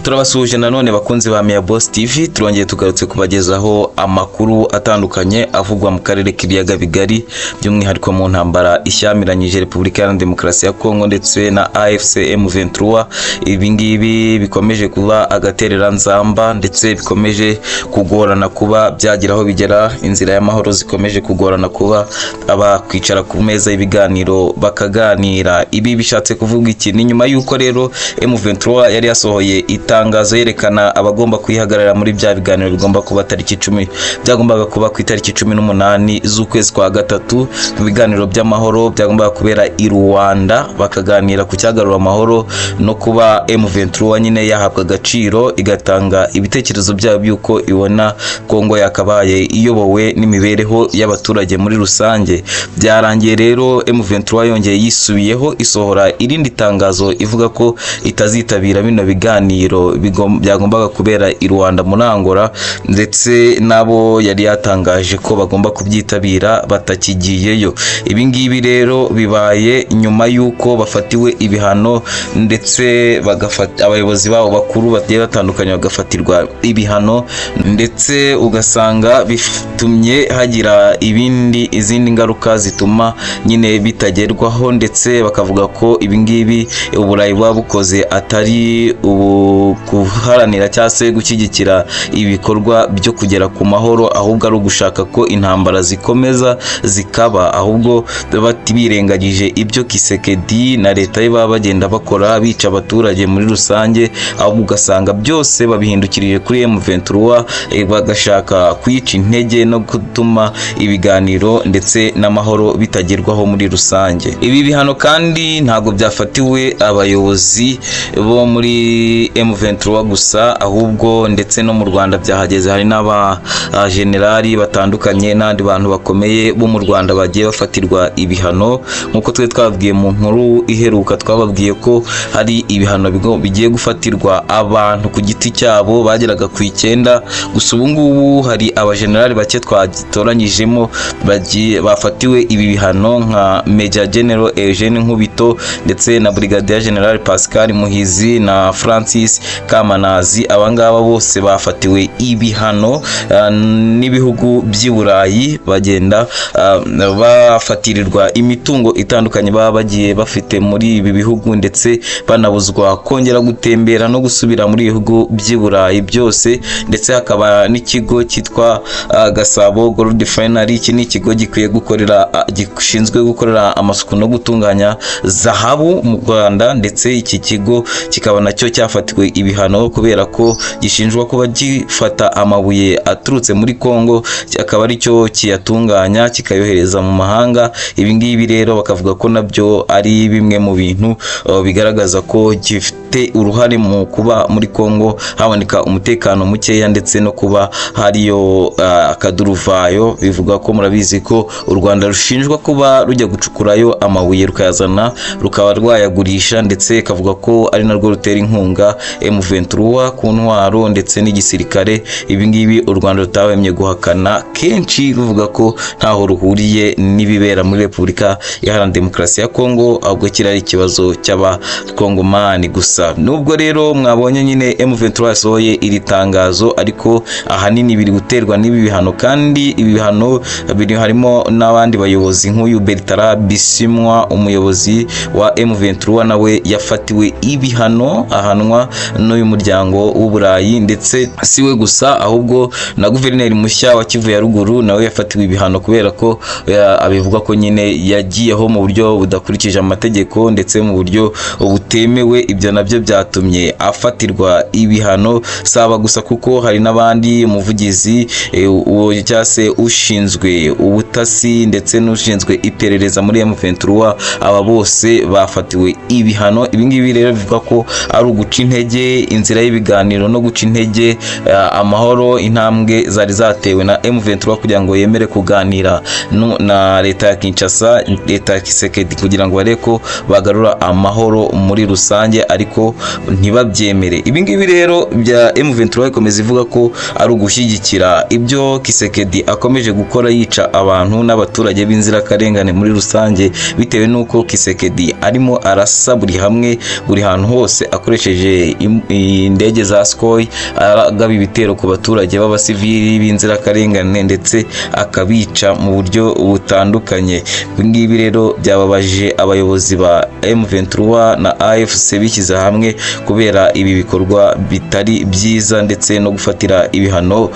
Turabasuhuje nanone bakunzi ba Mia Boss TV. Turongeye tugarutse kubagezaho amakuru atandukanye avugwa mu karere k'ibiyaga bigari, by'umwihariko mu ntambara ishyamiranyije Repubulika Iharanira Demokarasi ya Kongo ndetse na AFC M23. Ibi ngibi bikomeje kuba agatereranzamba ndetse bikomeje kugorana kuba byagira aho bigera. Inzira y'amahoro zikomeje kugorana kuba abakwicara ku meza y'ibiganiro bakaganira. Ibi bishatse kuvuga iki? Ni nyuma y'uko rero M23 yari yasohoye itangazo yerekana abagomba kuyihagararira muri bya biganiro bigomba kuba tariki 10, byagombaga kuba ku itariki 18 z'ukwezi kwa gatatu, mu biganiro by'amahoro byagombaga kubera i Rwanda, bakaganira ku cyagarura amahoro no kuba M23 nyine yahabwa agaciro, igatanga ibitekerezo byayo by'uko ibona Kongo yakabaye iyobowe n'imibereho y'abaturage muri rusange. Byarangiye rero M23 yongeye yisubiyeho, isohora irindi tangazo ivuga ko itazitabira bino biganiro byagombaga kubera i Rwanda muri Angola, ndetse n'abo yari yatangaje ko bagomba kubyitabira batakigiyeyo. Ibi ngibi rero bibaye nyuma y'uko bafatiwe ibihano, ndetse bagafata abayobozi babo bakuru bagiye batandukanye bagafatirwa ibihano, ndetse ugasanga bitumye hagira ibindi izindi ngaruka zituma nyine bitagerwaho. Ndetse bakavuga ko ibi ngibi Uburayi buba bukoze atari ubu guharanira cyangwa se gushyigikira ibikorwa byo kugera ku mahoro, ahubwo ari ugushaka ko intambara zikomeza zikaba, ahubwo birengagije ibyo Tshisekedi na leta ye baba bagenda bakora bica abaturage muri rusange, ahubwo ugasanga byose babihindukirije kuri M23, bagashaka kuyica intege no gutuma ibiganiro ndetse n'amahoro bitagerwaho muri rusange. Ibi bihano kandi ntabwo byafatiwe abayobozi bo muri M23 gusa, ahubwo ndetse no mu Rwanda byahageze. Hari n'aba generali batandukanye n'abandi bantu bakomeye bo mu Rwanda bagiye bafatirwa ibihano. Nk'uko twe twababwiye mu nkuru iheruka, twababwiye ko hari ibihano bigiye gufatirwa abantu ku giti cyabo bageraga ku 9. Gusa ubu ngubu hari abajenerali bake twatoranyijemo bagiye bafatiwe ibi bihano, nka Major General Eugene Nkubito ndetse na Brigadier General Pascal Muhizi na Francis Kamanazi. Abangaba bose bafatiwe ibihano n'ibihugu by'i Burayi, bagenda bafatirirwa imitungo itandukanye baba bagiye bafite muri ibi bihugu, ndetse banabuzwa kongera gutembera no gusubira muri ibihugu by'i Burayi byose. Ndetse hakaba n'ikigo cyitwa Gasabo Gold Refinery. Iki ni ikigo gikwiye gukorera gishinzwe gukorera amasuku no gutunganya zahabu mu Rwanda, ndetse iki kigo kikaba nacyo cyafatiwe ibihano kubera ko gishinjwa kuba gifata amabuye aturutse muri Kongo, akaba aricyo kiyatunganya kikayohereza mu mahanga. Ibi ngibi rero bakavuga ko nabyo ari bimwe mu bintu bigaragaza ko gifite uruhare mu kuba muri Kongo haboneka umutekano mukeya ndetse no kuba hariyo akaduruvayo. Bivuga ko murabizi ko u Rwanda rushinjwa kuba rujya gucukurayo amabuye, rukayazana, rukaba rwayagurisha, ndetse ikavuga ko ari narwo rutera inkunga M23 ku ntwaro ndetse n'igisirikare. Ibi ngibi u Rwanda rutahwemye guhakana kenshi, ruvuga ko ntaho ruhuriye n'ibibera muri Repubulika Iharanira Demokarasi ya Kongo, ahubwo kiri ari ikibazo cy'Abakongomani gusa. Nubwo rero mwabonye nyine M23 yasohoye iri tangazo, ariko ahanini biri guterwa n'ibi bihano, kandi ibi bihano biri harimo n'abandi bayobozi nk'uyu Bertrand Bisimwa, umuyobozi wa M23, nawe yafatiwe ibihano, ahanwa n'uyu muryango w'Uburayi. Ndetse si we gusa, ahubwo na guverineri mushya wa Kivu ya Ruguru nawe yafatiwe ibihano kubera ko abivuga ko nyine yagiyeho mu buryo budakurikije amategeko ndetse mu buryo butemewe. Ibyo nabyo byatumye afatirwa ibihano. Saba gusa, kuko hari n'abandi, umuvugizi uwo cyangwa se ushinzwe ubutasi ndetse n'ushinzwe iperereza muri M23, aba bose bafatiwe ibihano. Ibi ngibi rero bivuga ko ari uguca intege inzira y'ibiganiro no guca intege amahoro, intambwe zari zatewe na M23 kugira ngo yemere kuganira na leta ya Kinshasa, leta ya Tshisekedi, kugira ngo barebe ko bagarura amahoro muri rusange, ariko ntibabyemere. Ibi ngibi rero bya M23 ikomeza ivuga ko ari ugushyigikira ibyo Tshisekedi akomeje gukora, yica abantu n'abaturage b'inzirakarengane muri rusange, bitewe n'uko Tshisekedi arimo arasa. arasa buri hamwe, buri hantu hose, akoresheje indege za Sukhoi, agaba ibitero ku baturage b'abasivili b'inzirakarengane ndetse akabica mu buryo butandukanye. Ibi ngibi rero byababaje abayobozi ba M23 na AFC bishyize hamwe kubera ibi bikorwa bitari byiza, ndetse no gufatira ibihano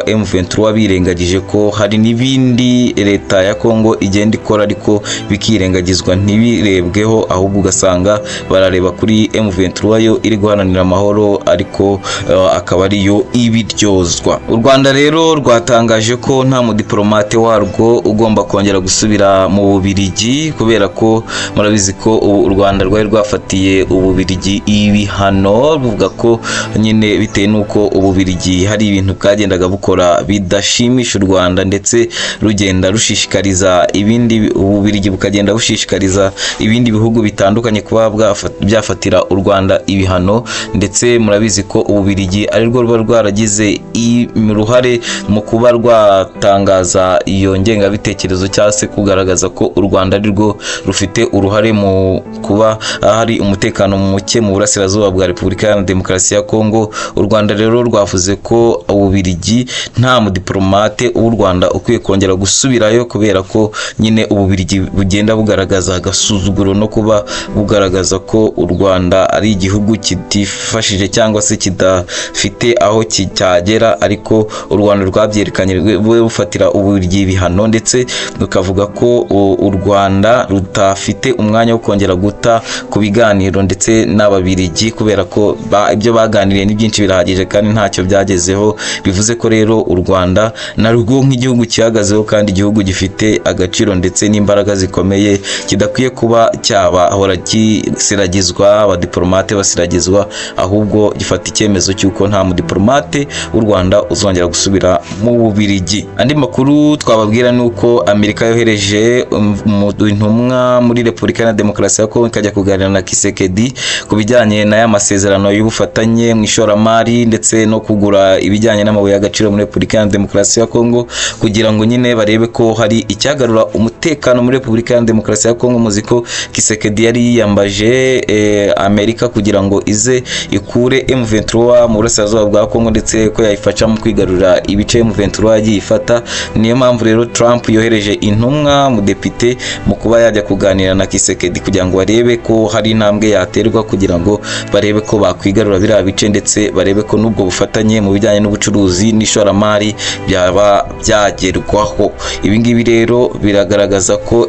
M23, birengagije ko hari n'ibindi leta ya Kongo igenda ikora ariko bikirengagizwa, ntibirebweho, ahubwo ugasanga barareba kuri M23 yo iri guharanira amahoro, ariko akaba ariyo ibiryozwa. U Rwanda rero rwatangaje ko nta mudiplomate warwo ugomba kongera gusubira mu Bubiligi, kubera ko murabizi ko ubu u Rwanda rwari rwafatiye Ububiligi ibihano, ruvuga ko nyine bitewe n'uko Ububiligi hari ibintu bwagendaga bukora bidashimisha u Rwanda, ndetse rugenda rushishikariza ibindi, Ububiligi bukagenda bushishikariza ibindi bihugu bitandukanye kuba byafatira u Rwanda ibihano. Ndetse murabizi ko Ububiligi ari rwo ruba rwaragize uruhare mu kuba rwatangaza iyo ngengabitekerezo, cyangwa se kugaragaza ko u Rwanda ari rwo rufite uruhare mu kuba hari umutekano muke mu burasirazuba bwa Repubulika Iharanira Demokarasi ya Kongo. U Rwanda rero rwavuze ko Ububiligi, nta mudiplomate w'u Rwanda ukwiye kongera gusubirayo, kubera ko nyine Ububiligi bugenda bugaragaza agasuzuguro no kuba bugaragaza ko u Rwanda ari igihugu kitifashije cyangwa se kidafite aho cyagera. Ariko u Rwanda rwabyerekanye rufatira Ububiligi ibihano, ndetse rukavuga ko u Rwanda rudafite umwanya wo kongera guta ku biganiro ndetse n'Ababiligi, kubera ko ibyo baganiriye ni byinshi, birahagije kandi ntacyo byagezeho. Bivuze ko rero u Rwanda narwo nk'igihugu gihagazeho kandi igihugu gifite agaciro ndetse n'imbaraga zikomeye, kidakwiye kuba cyabahora gisiragizwa, abadiplomate basiragizwa, ahubwo gifata icyemezo cy'uko nta mudiplomate w'u Rwanda uzongera gusubira mu Bubiligi. Andi makuru twababwira ni uko Amerika yohereje intumwa muri Repubulika ya Demokarasi ya Kongo, ikajya kuganira na Tshisekedi ku bijyanye n'aya masezerano y'ubufatanye mu ishoramari ndetse no kugura ibijyanye n'amabuye y'agaciro muri Repubulika ya Demokarasi ya Kongo, kugira ngo nyine barebe ko hari icyagarura umutekano muri Repubulika ya Demokarasi ya Kongo. Muzi ko Tshisekedi yari yiyambaje Amerika kugira ngo ize ikure M23 mu burasirazuba bwa Kongo, ndetse ko yayifasha mu kwigarurira ibice M23 yagiye ifata. Niyo mpamvu rero Trump yohereje intumwa mudepite mu kuba yajya kuganira na Tshisekedi kugira ngo barebe ko hari intambwe yaterwa, kugira ngo barebe ko bakwigarura biriya bice, ndetse barebe ko n'ubwo bufatanye mu bijyanye n'ubucuruzi n'ishoramari byaba byagerwaho. Ibi ngibi rero biragaragaza ko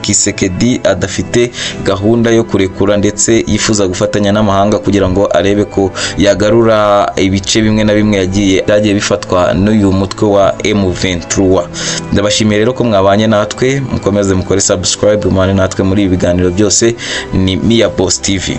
Tshisekedi adafite gahunda yo kurekura, ndetse yifuza gufatanya n'amahanga kugira ngo arebe ko yagarura ibice bimwe na bimwe byagiye bifatwa n'uyu mutwe wa M23. Ndabashimiye rero ko mwabanye natwe. Mukomeze mukore subscribe, mubane natwe muri ibi biganiro byose. Ni Mia Boss TV.